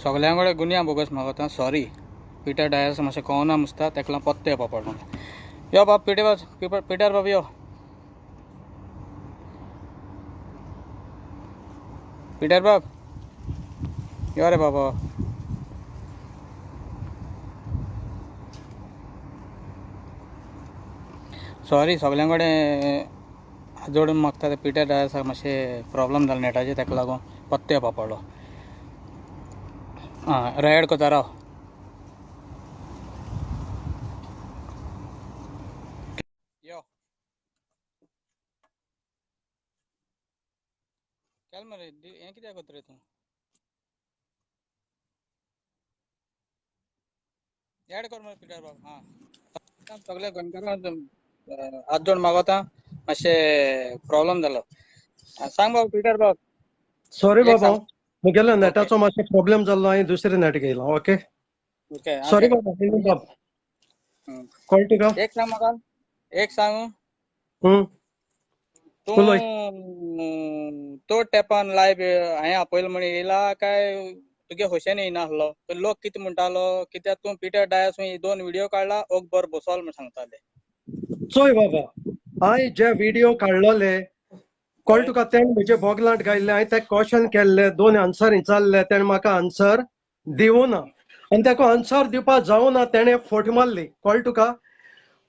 सगळ्यां कडेन गुन्या बोगस मागता सॉरी पिटर डायस मातशें कळना मुसता तेका लागून पत्ते येवपा पडलो. यो बाब पिटर पिटर बाब यो पिटर बाब यो रे बाबा. सॉरी सगळ्यां कडेन हात जोडून मागता ते पिटर डायसाक मातशें प्रॉब्लम जालो नेटाचेर तेका लागून पत्ते येवपा पडलो. आं रेड करता राव. यो केल मरे हें कित्याक करता रे तूं? एड कर मरे पिटर बाब. हां सगल्या गोंयकारांक हात जोड मागता मातशें प्रॉब्लम जालो. सांग बाब पिटर बाब. सॉरी एक बाबा सांग. मुगेल्या ओके नेटाचो मातसो प्रॉब्लेम जाल्लो हांवें दुसरें नेट घेयलां. Okay okay sorry okay. बाबा विनोद बाब कळ्ळें तुका? एक सांग म्हाका एक सांग तूं उलय. तो टेपान लायव्ह हांवें आपयलो म्हण येयला काय तुगे खोशेन येयनासलो? लोक कितें म्हणटालो कित्याक तूं पिटर डायस दोन व्हिडियो काडला ओक बरो बसोल म्हण सांगताले. चोय बाबा हांवें जे व्हिडियो काडलोले कळ्ळें हय तुका तेणें म्हजे बोगलांट गायल्ले हांवें तेका क्वेश्चन केल्ले दोन आन्सर विचारले तेणें म्हाका आन्सर दिवना आनी तेका आन्सर दिवपा जावना तेणें फोट मारली. कळ्ळें तुका?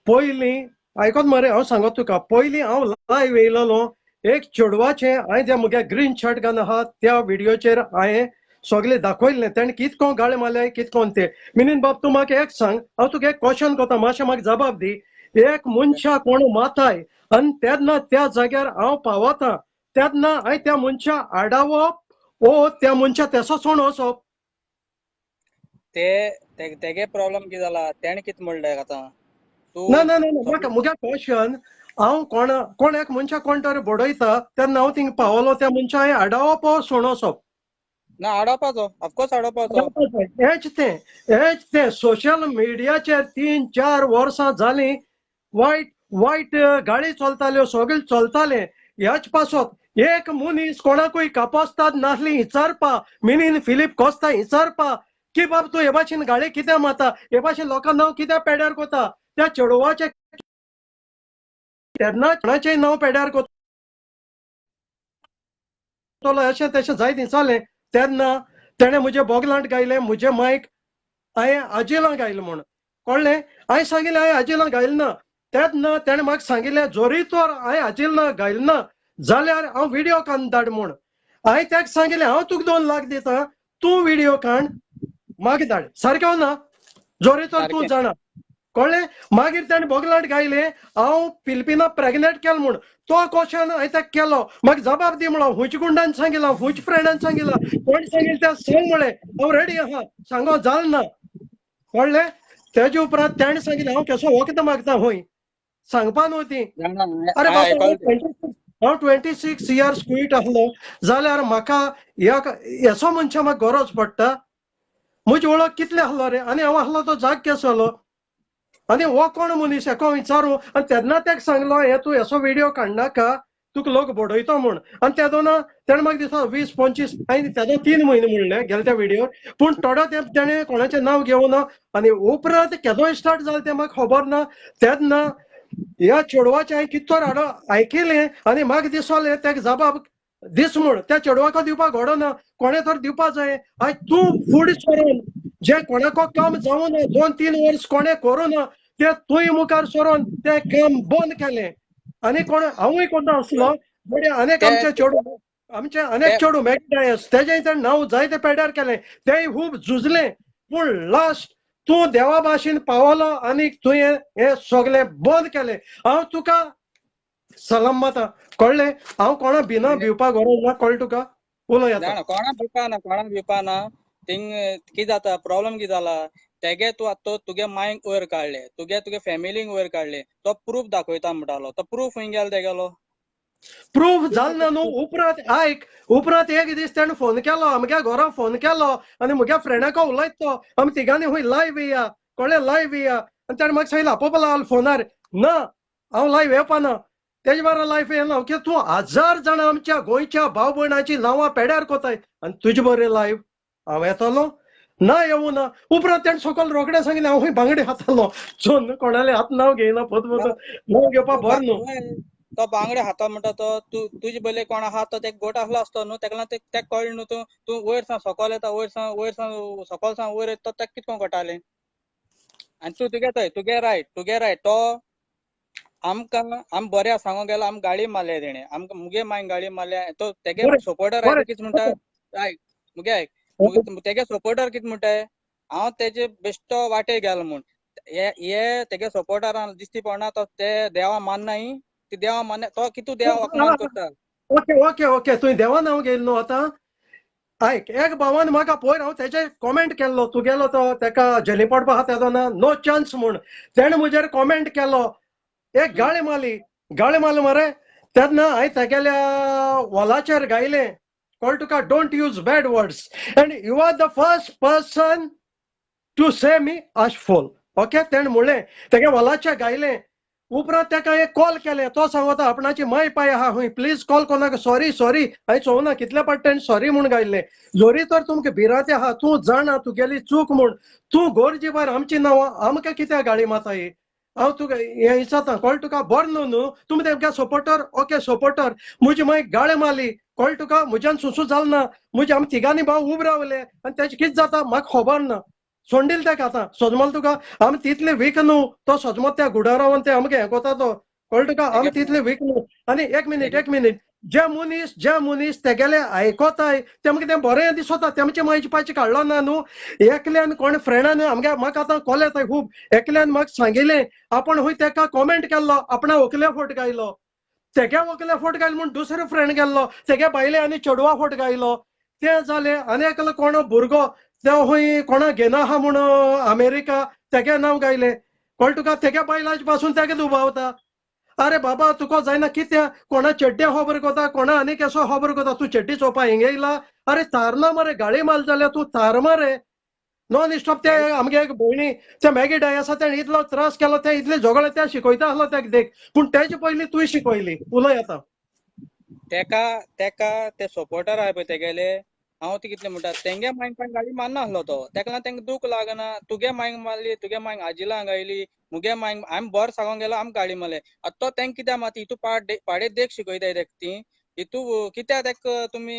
पयलीं आयकोत मरे हांव सांगत तुका पयलीं हांव लायव्ह येयलेलो एक चेडवाचें हांवें जे म्हगे ग्रीन शर्ट घालून आहा त्या व्हिडियोचेर हांवें सगळें दाखयल्लें तेणें कितको गाळे मारले कितकोन ते. मिनीन बाब तूं म्हाका एक सांग हांव तुका एक क्वेश्चन करता मातशें म्हाका जबाब दी. एक मनशा कोण माताय आनी तेन्ना त्या जाग्यार हांव पावता तेन्ना हांवें त्या मनशा आडावप ओ त्या मनशा तेसो सोण वचप? ते तेगे प्रॉब्लम कितें जाला तेणें कितें म्हणलें आतां ना तूं ना ना म्हाका मुगे क्वेश्चन हांव कोण कोण एक मनशा कोण तरी बडयता तेन्ना हांव थिंग पावलो त्या मनशा हांवें आडावप ओ सोण वचप? ना आडोवपाचो ऑफकोर्स आडोवपाचो. हेच तें हेच तें सोशल मिडियाचेर 3-4 वर्सां जालीं वायट वायट गाळी चलताल्यो सगळें चलतालें. ह्याच पासत एक मनीस कोणाकूय कापस्ताद नासली विचारपा मिनीन फिलीप कोस्ता विचारपा की बाब तूं हे भाशेन गाळी कित्याक मारता हे भाशेन लोकांक नांव कित्याक पेड्यार कोता त्या चेडवाचें तेन्ना कोणाचेंय नांव पेड्यार कोतलो अशें तशें जायत विचारलें तेन्ना तेणें म्हजें बोगलांट गायलें म्हजें मायक हांवें आजेलां गायलें म्हूण. कळ्ळें? हांवें सांगिल्लें हांवें आजेलां गायलें ना. तेन्ना तेणें म्हाका सांगिल्लें जोरी तर हांवें आजेल ना गायलें ना जाल्यार हांव व्हिडियो काडून धाड म्हूण. हांवें ताका सांगिल्लें हांव तुका 2 लाख दिता तूं व्हिडियो काड म्हाका धाड. सारकें ना? जोरी तर तूं सारकें. जाणा. कळ्ळें? मागीर तेणें बोगलांट गायलें हांव फिलिपिना प्रेग्नेंट केलें म्हूण. तो क्वेश्चन हांवें ताका केलो म्हाका जबाब दी म्हणलो हुंयच्या गुंडान सांगिलां हुंयच्या फ्रेंडान सांगिलां कोण सांगिल्लें तें सांग म्हळें हांव रेडी आहा सांगो जालें ना. कळ्ळें? तेजे उपरांत तेणें सांगिल्लें हांव केसो वखदां मागता हुंय सांगपा न्हू ती. जाणा अरे हांवें बाबा आयकलें तें. हांव 26 इयर्स क्वीट आसलो जाल्यार म्हाका हेसो मनशा म्हाका गरज पडटा? म्हजी वळख कितली आसलो रे आनी हांव आसलो तो जाग केसो आसलो आनी हो कोण मनीस हेका विचारू आनी तेन्ना ताका सांगलो हे तूं हेसो व्हिडियो काडनाका तुका लोक बडयतो म्हूण. आनी तेदोना तेणें म्हाका दिसता 20-25 हांवें तेदो 3 म्हयने म्हणलें गेले त्या व्हिडियोर पूण थोडो तेंप तेणें कोणाचें नांव घेवना आनी उपरांत केदो स्टार्ट जालें तें म्हाका खबर ना. तेन्ना ह्या चेडवाचें हांवें कितें तर हाडो आयकिलें आनी म्हाका दिसलें ताका जबाब दीस म्हूण त्या चेडवाक दिवपाक घडना कोणें तर दिवपा जाय. आयज तूं फुडें सरोन जें कोणाको काम जावना 2-3 वर्स कोणें करूना तें तूंय मुखार सरोन तें काम बंद केलें. आनी कोण हांवूय कोणता आसलो बरें अनेक आमचे चेडूं आमचे अनेक चेडूं मॅगी डायस तेजें तें नांव जायते पेड्यार केलें तेंय खूब झुजलें पूण लास्ट तूं देवा भाशेन पावलो आनी तुवें हें सगळें बंद केलें. हांव तुका सलाम माता. कळ्ळें? हांव कोणा भिना भिवपाक गरज ना. कळ्ळें तुका? उलय आतां. जाणा कोणा भिवपा ना कोणा भिवपा ना. थिंग कितें जाता प्रॉब्लम कितें जाला तेगे तूं आतां तुगे मायक वयर काडलें तुगे तुगे फॅमिलीक वयर काडलें तो प्रूफ दाखयता म्हणटालो तो प्रूफ खंय गेलो तेगेलो? प्रूफ जालें ना न्हू. उपरांत आयक उपरांत एक दीस तेणें फोन केलो आमगे घरा फोन केलो आनी म्हज्या फ्रेंडाक उलयत तो आमी तिगांनी खूंय लायव्ह येया. कळ्ळें? लायव्ह येया आनी तेणें म्हाका सांगिल्लें आपोवपा लागलो फोनार ना हांव लायव्ह येवपा ना. तेजे बारा लायव्ह येना कित्याक तूं 1000 जाणां आमच्या गोंयच्या भाव भयणाची नांवां पेड्यार कोताय आनी तुजे बरें लायव्ह हांव येतलो ना येवं ना. उपरांत तेणें सकयल रोखडें सांगिल्लें हांव खंय बांगडे खातालो चोन कोणाले हात नांव घेयना पद नांव घेवपा बरें न्हू. तो बांगडे खाता म्हणटा तो तूं तुजे बले कोण आहा तो तेका गोट आसलो आसतो न्हू, तेका लागून तेका कळ्ळें न्हू तूं तूं वयर सावन सकयल येता, वयर सावन वयर सावन सकयल सावन वयर येता तो तेका कितें करून कळटालें. आनी तूं तुगे थंय तुगे रायट तुगे रायट. तो आमकां आम बरें सांगूंक गेलो आम गाळी मारल्या तेणें आमकां, मुगे मायन गाळी मारल्या. तो तेगे सपोर्टर आयक कितें म्हणटा, आयक मुगे आयक, तेगे सपोर्टर कितें म्हणटाय हांव तेजे बेश्टो वाटे गेलो म्हूण. हे तेगे सपोर्टरान दिश्टी पडना तो ते देवा माननाय, ती देवा मान्य तो कितू देवा अपमान करता. ओके ओके ओके तुवें देवा नांव घेयलें न्हू आतां. आयक एक भावान म्हाका पयर हांव तेजे कॉमेंट केल्लो तुगेलो तो तेका जेली पडपा आहा तेदो ना नो चान्स म्हूण तेणें म्हजेर कॉमेंट केलो. एक गाळी मारली, गाळी मारली मरे तेन्ना हांवें तेगेल्या वॉलाचेर गायलें कळ्ळें तुका, don't use bad words and you are the first person to say me ashful. Okay तेणें म्हणलें तेगे वॉलाचेर गायलें. उपरांत तेका एक कॉल केलें, तो सांगता आपणाची माय पाय आहा खंय प्लीज कॉल कोणाक सॉरी सॉरी. हांवें चोवना कितले पाट तेणें सॉरी म्हूण गायलें. जरी तर तुमकां भिरांत आहा तूं जाणा तुगेली चूक म्हूण, तूं गरजे भायर आमची नांवां आमकां कित्याक गाळी मारताय. हांव तुका हें विचारता कळ्ळें तुका, बरें न्हू न्हू तुमी तेमगे सपोर्टर ओके सपोर्टर. म्हजी मागीर गाळी मारली कळ्ळें तुका, म्हज्यान सुसू जालें ना, म्हजे आमी तिगांनी भाव उबे रावले आनी तेजें कितें जाता म्हाका खबर ना. सोंडील तेका आतां सजमल तुका आमी तितले वीक न्हू, तो सजमत त्या गुडा रावन ते आमकां हें कोता तो कळ्ळें तुका, आमी तितले वीक न्हू. आनी एक मिनीट एक मिनीट, जे मनीस जे मनीस तेगेले आयकोताय तेमकां तें बरें दिसता, तेमचे मायचे पायचे काडलो ना न्हू. एकल्यान कोण फ्रेंडान आमगे म्हाका आतां कॉल येताय खूब, एकल्यान म्हाका सांगिल्लें आपूण खंय तेका कॉमेंट केल्लो आपणा व्हंकले फोट गायलो, तेगे व्हंकले फोट गायलो म्हूण दुसरो फ्रेंड गेल्लो तेगे बायले आनी चेडवा फोट गायलो. तें जालें आनी एकलो कोण भुरगो ते खंय कोणा घेना आहा म्हूण अमेरिका तेगे नांव गायलें कळ्ळें तुका, तेगे बायलांचे पासून तेगे दुबावता. अरे बाबा तुका जायना कित्याक कोणा चेड्डे खबर कोता कोणा आनी केसो खबर कोता, तूं चेड्डी चोवपा हिंगा येयला. अरे तारना मरे गाळी माल जाल्यार तूं तार मरे नॉन स्टॉप. ते आमगे एक भयणी ते मॅगी डाय आसा तेणें इतलो त्रास केलो, ते इतले झगडे ते शिकयता आसलो तेका देख, पूण तेजे पयलीं तुवें शिकयली. उलय आतां तेका तेका ते सपोर्टर आहाय पळय तेगेले, हांव ती कितलें म्हणटा तेंगे मायन पण गाडी मारना आसलो तो, तेका लागून तेंका दूख लागना. तुगे मायंक मारली, तुगे मायंक आजिला गायली, मुगे मायंक आमी बरें सांगोंक गेलो आमी गाडी मारले. आतां तो तेंका कित्याक मारता, हितू पाडे देख शिकयताय तेका ती, हितू कित्याक तेका तुमी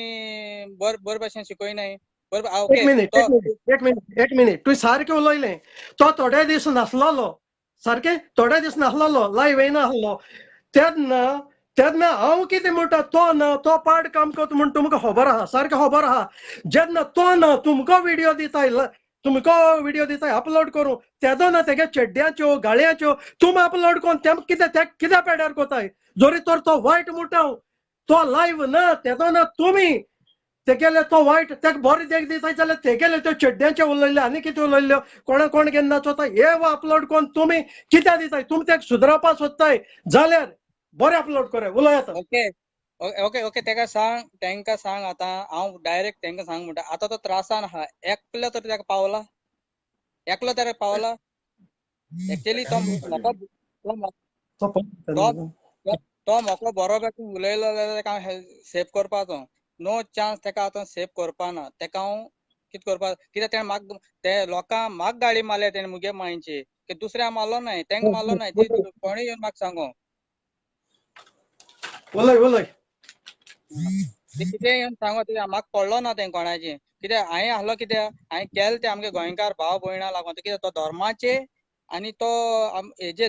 बरे बरे भाशेन शिकयनाय. बरोबर एक मिनीट एक मिनीट एक मिनीट, तुवें सारकें उलयलें. तो थोडे दीस नासलोलो, सारकें थोडे दीस नासलोलो, लायव येयना आसलो तेन्ना तेन्ना हांव कितें म्हणटा तो ना तो पाड काम करता म्हूण तुमकां खबर आहा, सारकें खबर आहा. जेन्ना तो ना तुमकां व्हिडियो दिताय, तुमकां व्हिडियो दिताय अपलोड करूं, तेदो ना तेगे चेड्ड्याच्यो गाळयांच्यो तुमी अपलोड करून तेम कितें ते कित्या पेड्यार कोताय. जरी तर तो वायट म्हणटा तो लायव ना तेदो ना तुमी तेगेले तो वायट तेका बरें देख दिताय जाल्यार तेगेले त्यो चेड्ड्यांच्यो उलयल्ल्यो आनी कितें उलयल्ल्यो कोणा कोण केन्ना चोता हे अपलोड करून तुमी कित्याक दिताय. तुमी तेका सुदरावपा सोदताय जाल्यार बरें अपलोड करे. उलय आतां. ओके ओके ओके तेका सांग, तेंका सांग आतां हांव डायरेक्ट तेंका सांग म्हणटा आतां तो त्रासान आहा, एकलो तर तेका पावला, एकलो तर पावला. एक्चुअली तो म्हाका तो म्हाका बरो बेठो उलयलो जाल्यार तेका हांव सेव करपाचो, नो चान्स तेका आतां सेव करपाना. तेका हांव कितें करपा, कित्याक तेणें म्हाका ते लोकांक म्हाका गाळी मारल्या तेणें मुगे मांयची, की दुसऱ्या मारलो नाय, तेंका मारलो नाय, ती कोणूय येवन म्हाका सांगो. उलय उलय कितें येवन सांगो, कित्याक म्हाका पडलो ना तें कोणाचें, कित्याक हांवें आहलो कित्याक हांवें केलें तें आमगे गोंयकार भाव भयणां लागून, कित्याक तो धर्माचे आनी तो हेजे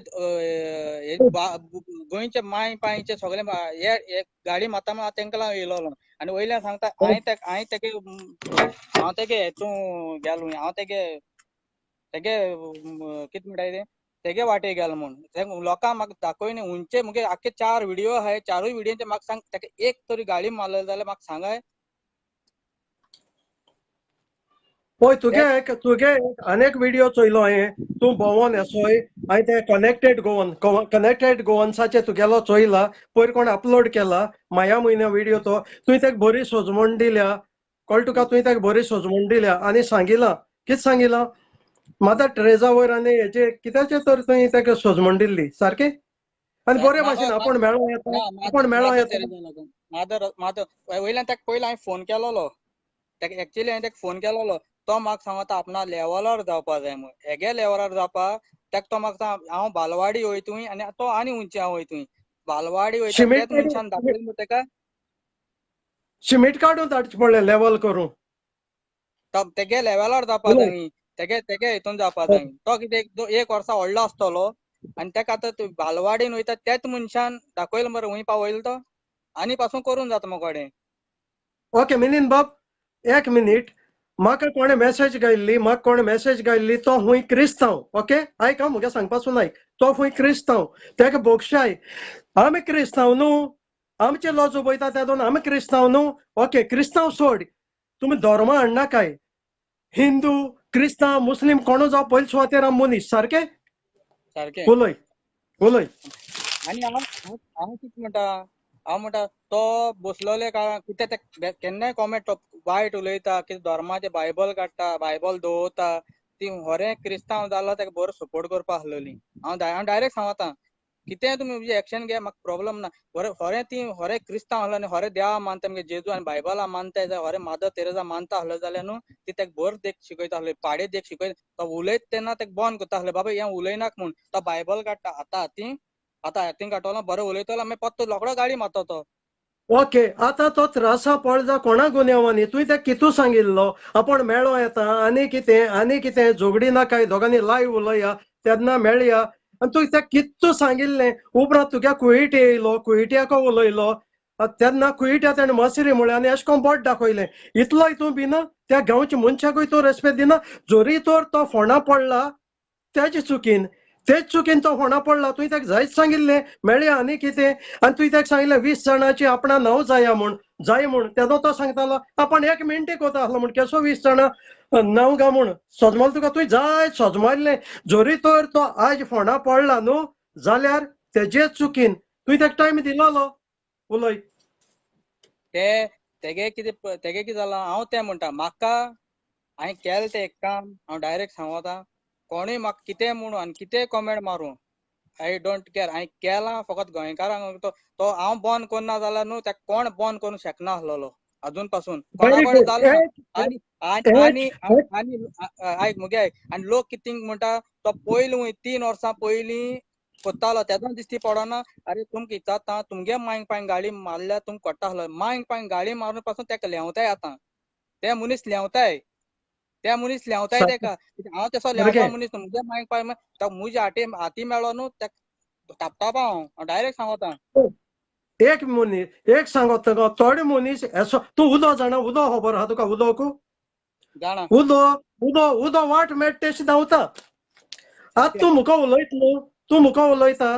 गोंयचे माय पांयचे सगळे हे गाडी मारता म्हणून तेंका लागून येयलोलो. आनी वयल्यान सांगता हांवें हांवें तेगे हांव तेगे हेतून गेलो, हांव तेगे तेगे कितें म्हणटा तें तेगे वाटे गेलो म्हूण लोकांक म्हाका दाखय न्ही. उंचे मुगे आख्खे 4 व्हिडियो आहाय, 4 व्हिडियोचे म्हाका सांग तेका एक तरी गाडी मारलेली जाल्यार म्हाका सांगाय. पळय तुगे तुगे अनेक व्हिडियो चोयलो हांवें, तूं भोंवोन येसोय हांवें ते कनेक्टेड गोवन कनेक्टेड गोवन्साचे तुगेलो चोयला, पयर कोण अपलोड केला माया म्हयन्या व्हिडियो तो, तुवें तेका बरी सजमण दिल्या कळ्ळें तुका, तुवें तेका बरी सजमण दिल्या आनी सांगिलां कितें सांगिलां माता ट्रेजा वयर आनी हेजे कित्याचें तर तुवें तेका सजमण दिल्ली सारकें आनी बरे भाशेन आपूण मेळों येता, आपूण मेळों येता. मादर मादर वयल्यान तेका पयलीं हांवें फोन केलोलो, तेका एक्चुअली हांवें तेका फोन केलोलो, तो म्हाका सांगता आपणा लेवलार जावपा जाय म्हूण. हेगे लेवलार जावपा तेका तो म्हाका सांग हांव बालवाडी वयतूय आनी तो आनी उंचे वयतूय. बालवाडी वयता शिमीट तेच मनशान दाखयलें म्हूण तेका. शिमीट काडून धाडचें पडलें लेवल करूं. तो तेगे लेवलार जावपा जाय, तेगे तेगे हितून जावपा जाय. तो कितें एक वर्सा व्हडलो आसतलो आनी तेका आतां बालवाडीन वयता तेच मनशान दाखयलें मरे हुंय पावयलो तो आनी पासून करूंक जाता मुकोडें. ओके मिलिंद बाब एक मिनीट, म्हाका कोणें मॅसेज घायल्ली, म्हाका कोणें मॅसेज घायल्ली, तो खूंय क्रिस्तांव. ओके आयक हांव म्हगे सांगपासून आयक, तो खूंय क्रिस्तांव, तेका भोगशाय आमी क्रिस्तांव न्हू, आमचे लॉज उबयता तेदोन आमी क्रिस्तांव न्हू. ओके क्रिस्तांव सोड, तुमी धर्मा हाडनाकाय, हिंदू क्रिस्तांव मुस्लीम कोणू जावं पयले सुवातेर आमी मनीस सारकें. सारकें उलय उलय. आनी हांव हांव कितें म्हणटा, हांव म्हणटा तो बसलोले काळान कितें ते केन्नाय कॉमेंट तो वायट उलयता, कितें धर्माचें बायबल काडटा, बायबल दवरता, ती होरे क्रिस्तांव जालो ताका बरो सपोर्ट करपा आसलोली. हांव हांव डायरेक्ट सांगता कितेंय तुमी एक्शन घे, म्हाका प्रॉब्लम ना. होरे होरे ती होरे क्रिस्तांव आसलो आनी होरे देवा मानता, म्हणजे जेजू आनी बायबला मानताय जाल्यार होरे मादर तेरेजा मानता आसलो जाल्यार न्हू ती ताका बरो देख शिकयता आसली, पाडे देख शिकयता. तो उलयता तेन्ना ताका बंद करता आसले, बाबा हें उलयनाक म्हूण. तो बायबल काडटा आतां हातीं, आतां हातीं काडटलो बरो उलयतलो, मागीर परतो रोकडो गाडी मारता तो. ओके आतां तो त्रासा पडला कोणा गुन्यांवांनी, तुवें तेका कितू सांगिल्लो आपूण मेळो येता आनी कितें आनी कितें झगडी नाकाय, दोगांनी लायव्ह उलया तेन्ना मेळया, आनी तुवें तेका कितू सांगिल्लें. उपरांत तुगे कुयटे येयलो, कुयट्याको उलयलो तेन्ना कुयट्या तेणें मसरी म्हळें आनी अशें करून बोट दाखयलें. इतलोय तूं भिना, त्या गांवच्या मनशाकूय तूं रेस्पेद दिना. जरी तर तो फोंडा पडला तेजे चुकीन, तेच चुकीन तो फोंडा पडला, तुवें ताका जायत सांगिल्लें मेळया आनी कितें, आनी तुवें ताका सांगिल्लें 20 जाणांची आपणा नांव जाया म्हूण, जाय म्हूण. तेदो तो सांगतालो आपण एक मिनटेक वता आसलो म्हूण, केसो 20 जाणां नांव गा म्हूण. सोजमल तुका तुवें जाय सोजमारलें. जरी तर तो आज फोंडा पडला न्हू जाल्यार तेजेच चुकीन तुवें ताका टायम दिलोलो. उलय. ते तेगे कितें तेगे कितें जालां, हांव तें म्हणटा, म्हाका हांवें केलें तें एक काम, हांव डायरेक्ट सांगता कोणूय म्हाका कितें म्हणूं आनी कितेंय कॉमेंट मारूं, I don't care. हांवें केलां फकत गोंयकारांक तो हांव बंद करना जाल्यार न्हू ताका कोण बंद करूंक शकना आसलोलो अजून पासून, कोणा कडेन जालें ना. आनी आनी आनी आयक मुगे आयक, आनी लोक कितें म्हणटा तो पयलीं 3 वर्सां पयलीं कोत्तालो तेदोन दिश्टी पडना. अरे तुमकां विचारता तुमगे मांयक पांय गाडी मारल्यार तुमकां कोट्टा आसलो, मांयक पांय गाडी मारून पासून ताका लेंवताय आतां, ते मनीस लेंवताय, ते मनीस लेंवताय तेका. हांव तसो लेंवपा मनीस, मुगे मांयक पांय मुजे हाती हाती मेळ्ळो न्हू तेका थापतापा हांव डायरेक्ट सांगता. एक मनीस एक सांगत तुका, थोडे मनीस असो तूं उदो जाणा, उदो खबर आहा तुका, उदोकू जाणा, उदो उदो उदो वाट मेळटा तेशी धांवता. आतां तूं मुका उलयतलो, तूं मुका उलयता,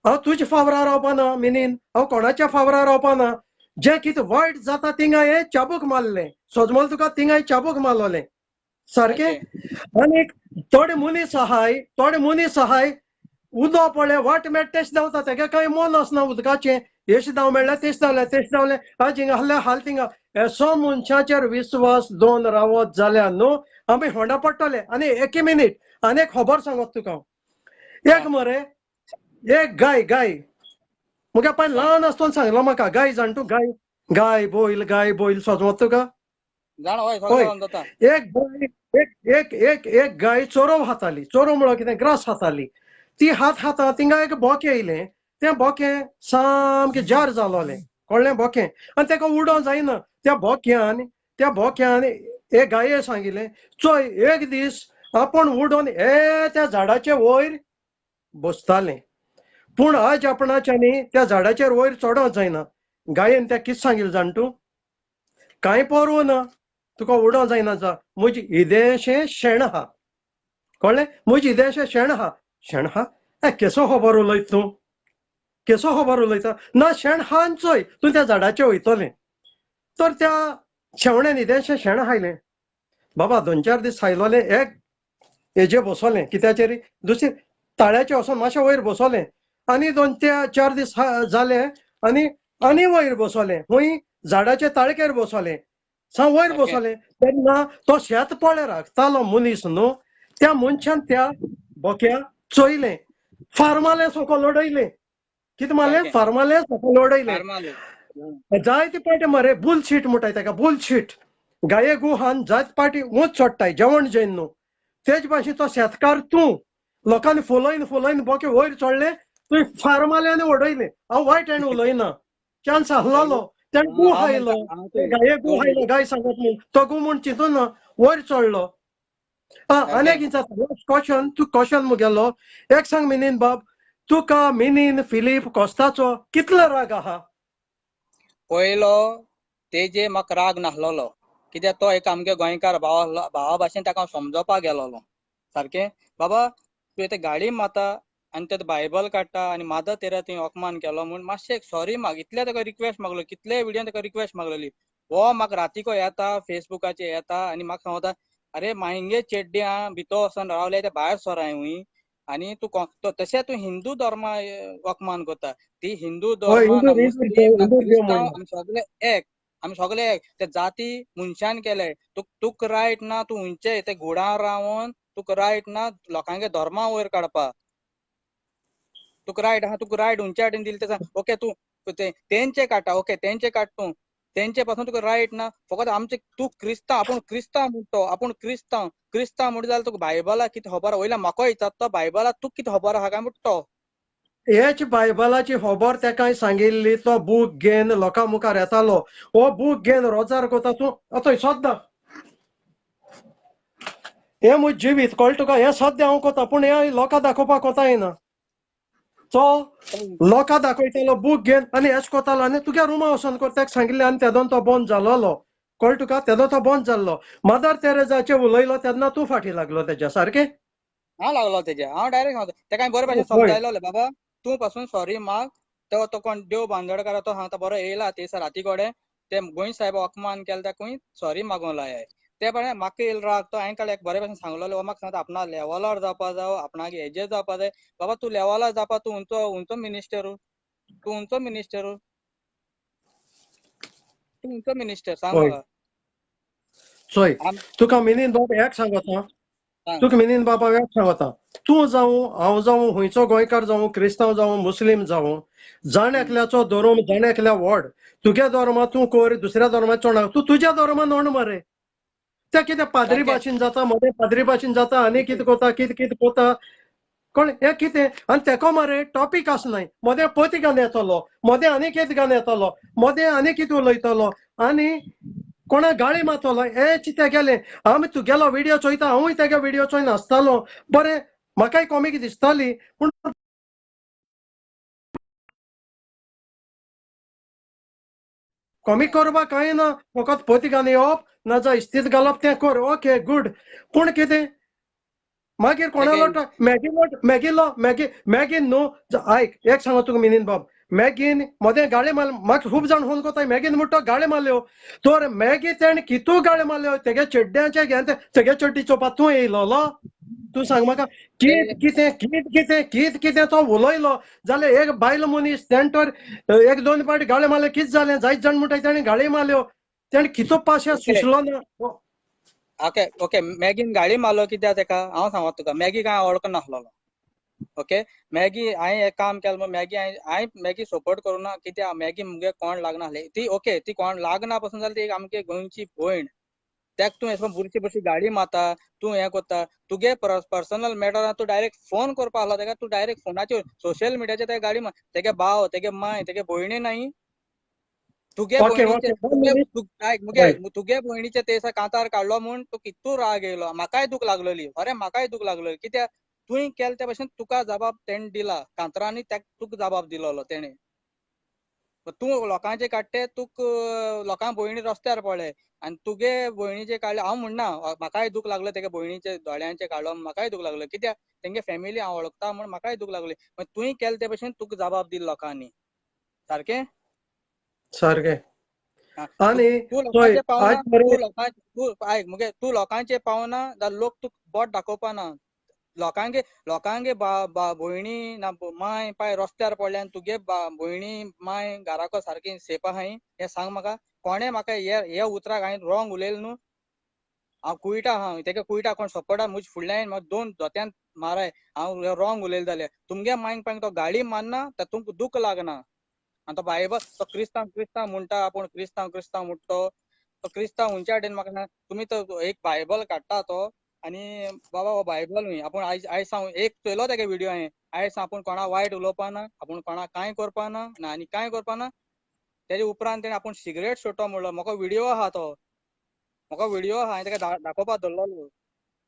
हांव तुज्या फावरार रावपाना मिनीन, हांव कोणाच्या फावरार रावपाना. जें कितें वायट जाता थिंगा हें चाबूक मारलें, सोजमल तुका थिंगाय चाबूक मारलोलें सारकें. आनी थोडे मनीस आहाय, थोडे मनीस आहाय उदो पळय वाट मेळटा तेश धांवता, तेका कांय मन आसना उदकाचें, येश धांव मेळ्ळें तेश धांवलें तेश धांवलें, आज हिंगा आहल्या हाल थिंगा. असो मनशाचेर विस्वास दोन रावत जाल्यार न्हू आमी होंडा पडटले. आनी एक मिनीट आनी एक खबर सांगत तुका हांव. एक मरे एक गाय, गाय मुगे पाय ल्हान आसतना सांगलो म्हाका, गाय जाण तूं, गाय गाय बैल, गाय बैल सोजमत तुका? हय, एक गाय एक एक एक एक गाय चोरोव खाताली, चोरोव म्हळ्यार कितें ग्रास खाताली. ती हात खाता थिंगा एक बोकें येयलें, तें बोकें सामकें जार जालोलें, कळ्ळें बोकें, आनी तेका उडोवंक जायना. त्या बोक्यान, त्या बोक्यान एक गाये सांगिल्लें चोय एक दीस आपूण उडोवन हे त्या झाडाचे वयर बसतालें, पूण आज आपणाच्यानी त्या झाडाचेर वयर चडोवंक जायना. गायेन त्या कितें सांगिल्लें जाण तूं, कांय पर्व ना, तुका उडोवंक जायना, जा म्हजी इदेशें शेण आहा, कळ्ळें, म्हजी इदेशें शेण आहा. शेण आहा? ए केसो खबर उलयत तूं, केसो खबर उलयता? ना शेण आहा आनी चोय तूं त्या झाडाचेर वयतलें. तर त्या शेवण्यान इदेशें शेण खायलें, बाबा 2-4 दीस खायलोलें, एक हेजे बसोलें कित्याचेर दुसरे ताळ्याचेर वचोन मातशें वयर बसोलें, आनी 2-4 दीस जाले आनी आनी वयर बसोलें, खंय झाडाचे ताळकेर बसोलें, सा वयर बसोलें. तेन्ना तो शेत पळय राखतालो मनीस न्हू, त्या मनशान त्या बोक्या चोयलें, फार्मालें सकयल उडयलें, कितें मारलें, फार्मालें सकयल उडयलें. जायते पाटे मरे बुलशीट म्हणटाय तेका, बुलशीट. गाये गुहान जायत पाटी ऊंच चडटाय जेवण जेन न्हू तेज भाशेन तो शेतकार तूं लोकांनी फुलयन फुलयन बोके वयर चडले तुवें फार मारले आनी उडयले. हांव वायट हाणें उलयना, चान्स आसलेलो तेणें गू खायलो, गाये गू खायलो, गाय सांगत म्हूण तो गू म्हूण चिंतून ना वयर चडलो. आनी एक जाता क्वेश्चन, तूं क्वेश्चन मुगेलो एक सांग मिनीन बाब, तुका मिनीन फिलीप कोस्ताचो कितलो राग आहा? पयलो तेजे म्हाका राग नासलेलो, कित्याक तो एक आमगे गोंयकार भाव आसलो, भावा भाशेन ताका हांव समजोवपाक गेलोलो. सारकें बाबा तुवें ते गाडी मारता आनी ते बायबल काडटा आनी मादर तेरा तुवें अपमान केलो म्हूण मातशें एक सॉरी माग, इतलें ताका रिक्वेस्ट मागलो, कितले विडियोन ताका रिक्वेस्ट मागलेली. हो म्हाका रातीको येता फेसबुकाचेर येता आनी म्हाका सांगता अरे मांगे चेड्डे आं भितर वचोन रावले ते भायर सराय हुंय आनी तूं तशें तूं हिंदू धर्मा अपमान करता. ती हिंदू धर्म मुस्लीम क्रिस्तांव आमी सगळे एक, आमी सगळे एक. ते जाती मनशान केले, तुका रायट ना तूं उंचे ते घुडां रावन तुका रायट ना लोकांगे धर्मा वयर काडपा. तुका रायट आहा, तुका रायट उंचे हाडून दिले ते ओके तूं तेंचे काडटा, ओके तेंचे काड तूं, तेंचे पासून तुका रायट ना. फकत आमचे तूं क्रिस्तांव, आपूण क्रिस्तांव म्हणतो, आपूण क्रिस्तांव क्रिस्तांव म्हणटा जाल्यार तुका बायबला कितें खबर वयल्या म्हाका विचारता तो बायबला तुका कितें खबर आहा काय म्हणटा तो. हेच बायबलाची खबर तेकाय सांगिल्ली, तो बूक घेवन लोकां मुखार येतालो, हो बूक घेवन रोजार कोता तूं आतां सद्दां हें म्हजें जिवीत कळटा तुका, हें सद्या हांव कोता पूण हें लोकां दाखोवपाक कोता येना. तो लोकां दाखयतालो बूक घेवन आनी हेच कोतालो आनी तुज्या रुमा वचोन कर तेका सांगिल्लें आनी तेदोन तो बंद जालोलो, कळटा तुका, तेदो तो बंद जाल्लो. मदर तेरेजाचें उलयलो तेन्ना तूं फाटीं लागलो तेज्या, सारकें? हांव लागलो तेज्या, हांव डायरेक्ट सांगता तेका बरे भाशेन समजायलो बाबा तूं पासून सॉरी माग. तो तो कोण देव बांदोडकार तो सांगता बरो येयला ते राती कडेन ते गोंय साहेब अपमान केला ताका सॉरी मागूंक लाय. ते प्रमाणे म्हाका येयलो राग तो हांवें काल एक बरे भाशेन सांगलेलो, हो म्हाका सांगता आपणा लेवलार जावपा जावो, आपणाक हेजेर जावपा जाय. बाबा तूं लेवलार जावपा तूं उंचो उंचो मिनिस्टर, तूं उंचो मिनिस्टर, तूं उंचो मिनिस्टर सांग म्हाका. चोय तुका मिनीन बाब एक सांगता, तुका मिनीन बाबा एक सांगता, तूं जावं हांव जावं खंयचो गोंयकार जावं क्रिस्तांव जावं मुस्लीम जावं, जाण एकल्याचो धर्म जाण एकल्या व्हड, तुगे धर्मा तूं कर दुसऱ्या धर्माचो चोड, तूं तुज्या धर्मान ओण मरे. ते कितें पाद्री भाशेन जाता, मदें पाद्री भाशेन जाता आनी कितें कोता कितें कितें कोता कोण हें कितें. आनी तेको मरे टॉपीक आसनाय, मदें पोती गान येतलो, मदें आनी कितें गान येतलो, मदें आनी कितें उलयतलो आनी कोणा गाळी मारतलो. हें चितें गेलें. आमी तुगेलो विडियो चोयता, हांवूय तेगे विडियो चोयन आसतालो, बरें म्हाकाय कॉमीक दिसताली पूण कॉमीक करपाक कांय ना, फकत पोती गान येवप ना जा इस्तीद घालप तें कर, ओके गूड. पूण कितें मागीर कोणालो मॅगीलो मॅगीलो मॅगी मॅगीन न्हू आयक एक सांगो तुका मिनीन बाब, मॅगीन मदें गाळी मार म्हाका खूब जाण फोन कोताय मॅगीन म्हणटा गाळी मारल्यो, तर मॅगी तेणें कितू गाळी मारल्यो तेगे चेड्ड्यांचे घेवन तेगे चेड्डी चोवपा तूं येयलोलो, तूं सांग म्हाका कित कितें कित कितें कित कितें तो उलयलो जाल्यार एक बायल मनीस तेणें तर एक दोन पाटी गाळी मारल्यो कितें जालें, जायत जाण म्हणटा तेणें गाळी मारल्यो, तेणें कितू पाशे सुचलो ना. ओके ओके मॅगीन गाळी मारलो कित्याक तेका हांव सांगता तुका, मॅगी काय हांव वळखनासलोलो. ओके मॅगी हांवें एक काम केलें म्हूण मॅगी हांवें मॅगी सपोर्ट करूं ना कित्याक मॅगी मुगे कोण लागनासले ती, ओके ती कोण लागना पसून जाल्यार ती एक आमगे गोंयची भयण, तेका तूं अशें बुरशी बुरशी गाडी मारता, तूं हें करता, तुगे पर्सनल मॅटर तूं डायरेक्ट फोन करपा आसलो तेका, तूं डायरेक्ट फोनाचेर सोशल मिडियाचेर तेका गाडी मार, तेगे भाव तेगे माय तेगे भयणी नाही तुगे भयणीचे मुगे तुगे भयणीचे ते कांतार काडलो म्हूण तूं कितू राग येयलो, म्हाकाय दूख लागलोली, अरे म्हाकाय दूख लागलोली कित्याक तुवें केलें ते भशेन तुका जबाब तेणें दिला, कांतरांनी तुका जबाब दिलोलो तेणें. तूं लोकांचे काडटे तुका लोकां भयणी रस्त्यार पडले आनी तुगे भयणीचे काडले, हांव म्हणना म्हाकाय दूख लागलो तेगे भयणीचे दोळ्यांचे काडलो म्हाकाय दूख लागलो कित्याक तेंगे फॅमिली हांव वळखता म्हूण म्हाकाय दूख लागली, तुवें केलें ते भशेन तुका जबाब दिलो लोकांनी, सारकें सारकें. आनी तूं लोकांचे पावना, तूं आयक मुगे तूं लोकांचे पावना जाल्यार लोक तुका बोट दाखोवपा ना, लोकांगे लोकांगे भयणी ना माय पाय रस्त्यार पडल्या आनी तुगे भयणी माय घराको सारकी सेफ आहाय हें सांग म्हाका. कोणें म्हाका हे उतराक हांवें रॉंग उलयलें न्हू, हांव कुयटा आहा तेका कुयटा कोण सपोर्टा म्हज्या फुडल्यान म्हाका दोन जोत्यान माराय हांव रॉंग उलयलें जाल्यार तुमगे मायक पायक तो गाळी मारना तर तुमकां दूख लागना. आनी तो बायबल तो क्रिस्तांव क्रिस्तांव म्हणटा, आपूण क्रिस्तांव क्रिस्तांव म्हणटा, तो क्रिस्तांव हुंच्या वाटेन म्हाका सांग, तुमी तो एक बायबल काडटा तो आनी बाबा हो बायबल न्हय, आपूण आयज आयज हांव एक चोयलो तेगे विडियो हांवें, आयज आपूण कोणा वायट उलोवपा ना, आपूण कोणा कांय करपा ना ना आनी कांय करपा ना. तेजे उपरांत तेणें आपूण सिगरेट सोडटो म्हणलो, म्हाका विडियो आहा तो, म्हाका विडियो आहा, हांवें तेका दाखोवपा धरलेलो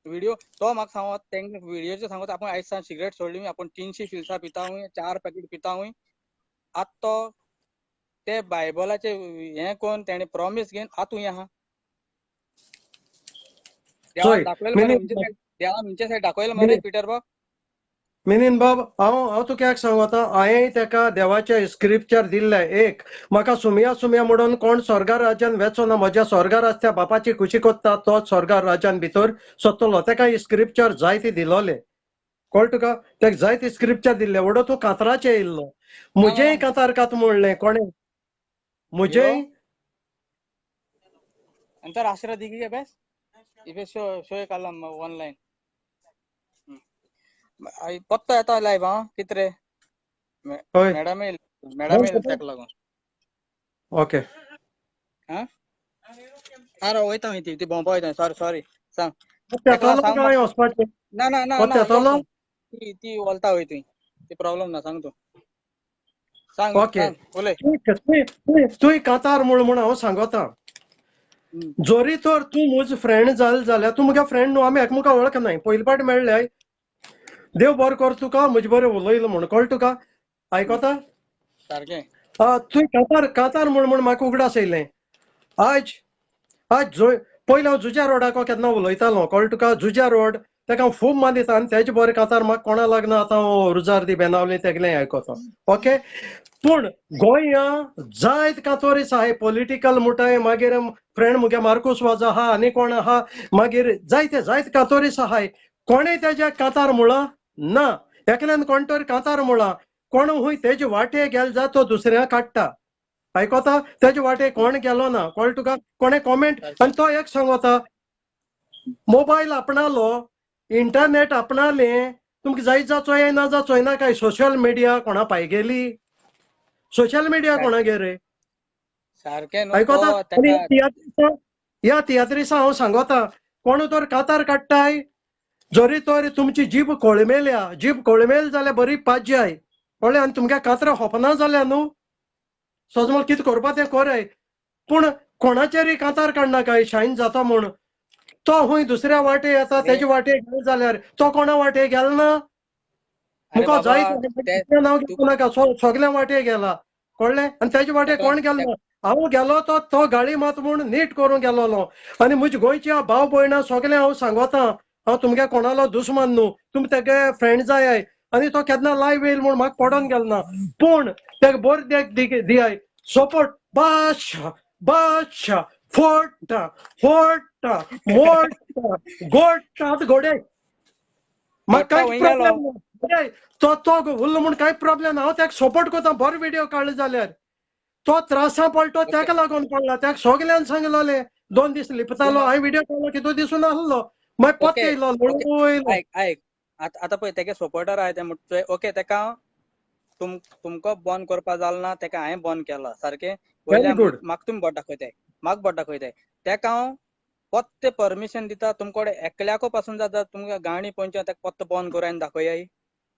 विडियो. तो म्हाका सांगत तेंका विडियोचेर सांगत आपूण आयज सावन सिगरेट सोडली, आपूण 300 फिल्सां पिता हूंय, 4 पॅकेट पिता हूंय. आतां तो ते बायबलाचे हें करून तेणें प्रॉमीस घेवन आतां हूंय आहा. देवान दाखयलें मरे, देवान म्हणजे सायड दाखयलें मरे पिटर बाब. मिनीन बाब, हांव हांव तुका एक सांगता, हांवें तेका देवाचें स्क्रिप्चर दिल्लें एक, म्हाका सुमया सुमया म्हणून कोण स्वर्गा राज्यान वेचो ना, म्हज्या स्वर्गा रस्त्या बापाची खुशी कोत्ता तो स्वर्गा राज्यान भितर सोदतलो. तेका स्क्रिप्चर जायते दिलोले, कळ्ळें तुका? तेका जायते स्क्रिप्चर दिल्ले. वडो तूं कातराचेर येयल्लो, म्हजेंय कातार कात म्हणलें कोणें म्हजेंय नंतर आश्रा दिगी बेस इबे शो शो काडला ऑनलायन पत्तो येता लायव्ह. हा कित रे मॅडम येयल, मॅडम येयल तेका लागून. ओके हा आरे वयता ती ती भोंवपा वयता. सॉरी सॉरी सांग. ना ना ना ना ती ती वलता वय तुवें, ती प्रॉब्लेम ना, सांग तूं सांग. ओके तुवें कातार म्हूण म्हूण हांव सांगता, जोरी तर तूं म्हजो फ्रेंड जाल जाल्यार तूं म्हगे फ्रेंड न्हू, आमी एकमेका वळखनाय, पयले पाट मेळ्ळे, देव बरो कर तुका, म्हजे बरें उलयलो म्हूण, कळ्ळें तुका? आयकता सारकें. तुवें कातार कातार म्हूण म्हूण म्हाका उगडास येयलें. आयज आयज पयलीं हांव जुजा रोडाक केन्ना उलयतालो, कळ्ळें तुका? जुजा रोड तेका हांव खूब मानता आनी तेजे बरें कातार म्हाका कोणा लागना. आतां हांव रुजार दी बेनावली तेगलें आयकता. ओके, पूण गोंया जायत कातोरीस आहाय, पॉलिटिकल म्हणटाय, मागीर फ्रेंड मुगे मार्कूस वाज आहा आनी कोण आहा, मागीर जायते जायत कातोरीस आहाय. कोणें तेज्या कातार म्हळां ना, एकल्यान कोण तरी कातार म्हळां, कोण हूंय तेजे वाटे गेल जा तो दुसऱ्या काडटा. आयकता? तेजे वाटे कोण गेलो ना, कळ्ळें तुका? कोणें कॉमेंट आनी तो एक सांगता, मोबायल आपणालो, इंटरनेट आपणालें, तुमकां जाय जा चोय ना जा चोयना काय, सोशल मिडिया कोणा पाय गेली, सोशल मिडिया कोणागेर रे सारकें. आयकता? ह्या तियात्रिसा हांव सांगता, कोण तर कातार काडटाय, जरी तर तुमची जीब कोळमेल्या, जीब कोळमेल जाल्यार बरी पाज्याय, कळ्ळें? आनी तुमगे कातरां खोपना जाल्या न्हू, सजमल कितें करपा तें कोराय, पूण कोणाचेरय कातार काडनाकाय शायन जाता म्हूण. तो हुंय दुसऱ्या वाटे येता, तेजे वाटे गेलो जाल्यार तो कोणा वाटे गेलो ना, मुका जायत नांव घेवं नाका, सगल्या वाटे गेला, कळ्ळें? आनी तेजे वाटे कोण गेलो ना, हांव गेलो तो तो गाळी मात म्हूण नीट करूंक गेलोलो. आनी म्हज्या गोंयच्या भाव भयणां सगळें हांव सांगता, हांव तुमगे कोणालो दुस्मान न्हू, तुमी तेगे फ्रेंड जाय. आनी तो केन्ना लायव्ह येयल म्हूण म्हाका पडोन गेलो ना, पूण तेका बरी देख दियाय सपोर्ट. बादशा बादशा फोडटा फोडटा मोडटा गोडटा, आतां घोडे म्हाका कांय प्रॉब्लेम ना, तो तो उरलो म्हूण कांय प्रॉब्लेम ना, हांव तेका सपोर्ट करता. बरो विडियो काडलो जाल्यार तो त्रासा पडलो, तेका लागून पडला, तेका सगल्यान सांगलें, 2 दीस लिपतालो, हांवें विडियो काडलो कितू दिसून आसलो, मागीर परत येयलो लोळू येयलो. आयक आयक आतां पळय तेगे सपोर्टर आहाय ते म्हणटा, ओके तेका तुमकां बंद करपा जाल ना, तेका हांवें बंद केला सारकें. वयल्यान म्हाका तुमी बोट दाखयताय, म्हाका बोट दाखयताय, तेका हांव पत्ते परमिशन दिता, तुमकडे एकल्याको पासून जाता तुमकां गाणी पळोवच्या तेका पत्तो बंद करून आनी दाखयाय,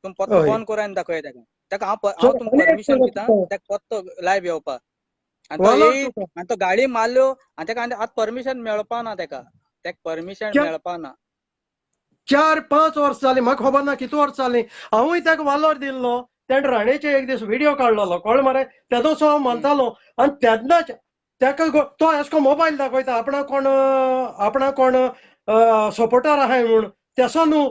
तुमी पत्तो बंद करून आनी दाखया तेका, तेका हांव हांव तुमकां परमिशन दिता तेका पत्तो लायव्ह येवपा. आनी तो येयत आनी तो गाळी मारल्यो आनी तेका आतां परमिशन मेळपा ना, तेका तेका परमिशन मेळपा ना. 4-5 वर्स जालीं, म्हाका खबर ना कितू वर्स जालीं, हांवूय तेका वालोर दिल्लो. तेणें राणेचे एक दीस विडियो काडलेलो, कळ्ळें मरे? तेदोसो हांव मानतालो. आनी तेन्नाच तेका तो एसको मोबायल दाखयता, आपणा कोण आपणा कोण सपोर्टर आहाय म्हूण, तेसो न्हू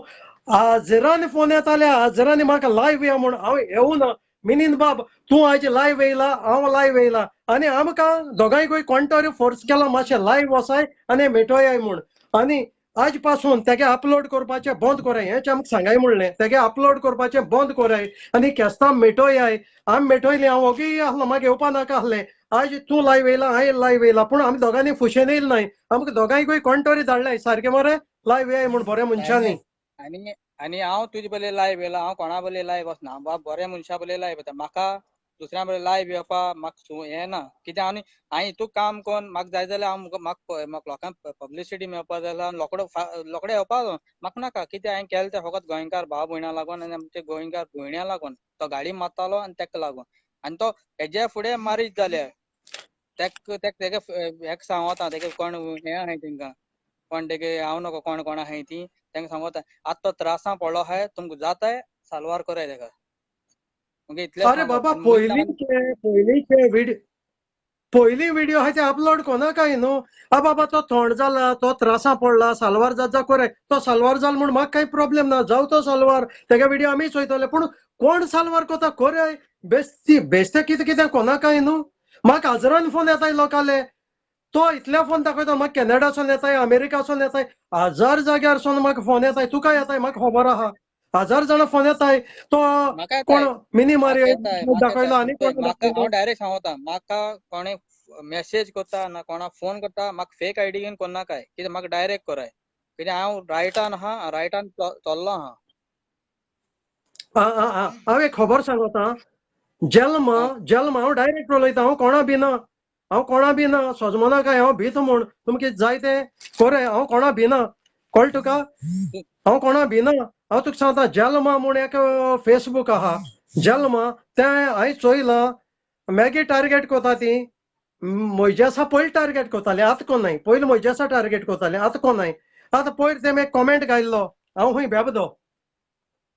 हजरांनी फोन येताले, हजरांनी म्हाका लायव्ह या म्हूण, हांव येवना. मिनीन बाब तूं आयज लायव्ह येयला, हांव लायव्ह येयला, आनी आमकां दोगांयकूय कोण तरी फोर्स केला मातशें लायव्ह वसाय आनी मेटोयाय म्हूण. आनी आज पासून तेगे अपलोड करपाचें बंद कराय, हेंच आमकां सांगाय म्हणलें, तेगे अपलोड करपाचें बंद कराय आनी केस्तांव मेटोयाय. आमी मेटोयली, हांव ओगी आसलो, म्हाका येवपा नाका आसलें. आज तूं लायव्ह येयला, हांवें लायव्ह येयला, पूण आमी दोगांनी फुशेन येयले नाय, आमकां दोगांयकूय कोण तरी धाडलाय सारकें मरे लायव्ह येय म्हूण बऱ्या मनशांनी. आनी आनी हांव तुजे बले लायव्ह येयला, हांव कोणा बले लायव्ह वचना, बाब बऱ्या मनशा बले लायव्ह येता. म्हाका दुसऱ्या बरोबर लायव्ह येवपा म्हाका हें ना कित्याक. आनी हांवें हितू काम करून म्हाका जाय जाल्यार हांव म्हाका म्हाका लोकांक पब्लिसिटी मेळपा जाय जाल्यार लोकडो लोकडे येवपा म्हाका नाका. कित्याक हांवें केलें तें फकत गोंयकार भाव भयणां लागून आनी आमचे गोंयकार भयण्यां लागून. तो गाडी मारतालो आनी तेका लागून, आनी तो हेज्या फुडें मारीत जाल्यार तेक तेक तेगे हेका सांगता तेगे कोण हें आहाय तेंकां, कोण तेगे हांव नको कोण कोण आहाय ती तेंका सांगता आतां तो त्रासां पडलो आहाय, तुमकां जाताय साल्वार कराय तेका. ओके इतलें अरे सांगप. बाबा आनी मुद्दाम पयलींचे व्हिडिओ, पयलीं व्हिडिओ आहा ते अपलोड कोनाकाय न्हू. आ बाबा तो थोंड जाला, तो त्रासां पडला, साल्वार जात जा कोराय, तो साल्वार जाल म्हूण म्हाका कांय प्रॉब्लेम ना, जावं तो साल्वार, तेगे व्हिडिओ आमी चोयतले. पूण कोण साल्वार कोता कोराय, बेस्ती बेस्ते कितें कितें कोनाकाय न्हू. म्हाका हजरान फोन येताय लोकांले, तो इतले फोन दाखयता म्हाका, कॅनडासून येताय, अमेरिकासून येताय, हजार जाग्यारसून म्हाका फोन येताय. तुका येताय म्हाका खबर आहा, हजार जाणां फोन येताय. तो म्हाका कोण येताय, मिनी म्हाका मारियो येताय, म्हाका दाखयलो येताय. आनी पळय कोण म्हाका हांव दाखयलो. डायरेक्ट सांगता, म्हाका कोणे मॅसेज करता ना कोणा फोन करता म्हाका फेक आयडी घेवन कोन्नाकाय, कित्याक म्हाका डायरेक्ट कराय. कित्याक हांव रायटान आहा, रायटान चल्लो आहा. हांव एक खबर सांगता, जल्म जल्म हांव डायरेक्ट उलयता, हांव कोणा भिना, हांव कोणा भिना, सजमना काय हांव भीत म्हूण तुमकां जाय तें कोरे, हांव कोणा भिना, कळ्ळें तुका, हांव कोणा भिना. हांव तुका सांगता, जल्मा म्हूण एक फेसबूक आहा, जल्मा तें हांवें चोयलां, मागीर टार्गेट कोता ती म्हजे आसा, पयलीं टार्गेट कोताले, आतां कोनाय, पयलीं म्हजे आसा टार्गेट कोताले, आतां कोनाय. आतां पयर तें एक कॉमेंट घायल्लो, हांव खंय बेबदो,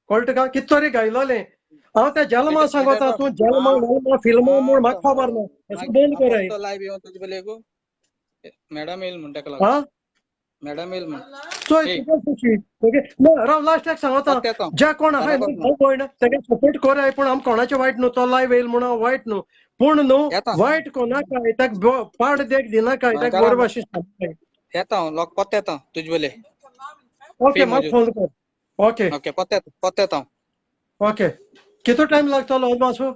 कळ्ळें तुका, कित तरी घायलोलें. हांव त्या जल्मा कितें सांगता, कितें तूं जल्मा वेल्मा फिल्मां म्हूण म्हाका खबर ना, अशें बंद कोराय. लायव्ह येवन तुजे बलेगो मॅडम येयल म्हूण तेका लागून, आं मॅडम येयल म्हूण. चोय तुका खुशी. ओके ना राव, लास्ट एक सांगता, परत येता ज्या कोण आहाय बरोबर न्हू ना. भाव भयण तेका सपोर्ट कोराय, पूण आम कोणाचें वायट न्हू, तो लायव्ह येयल म्हूण हांव वायट न्हू, पूण न्हू येता वायट कोणाकाय, ताका पाड देख दिनाकाय, ताका गोंयकारां बरे भाशेन सांगताय. येता हांव लोक परत येता तुजे बले. ओके फी म्हाका म्हज्यो. फोन कर. ओके ओके परत येता, परत येता हांव. ओके कितलो टायम लागतलो अदमासू?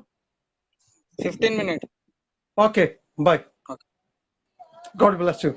15 minute. Okay bye, okay. God bless you.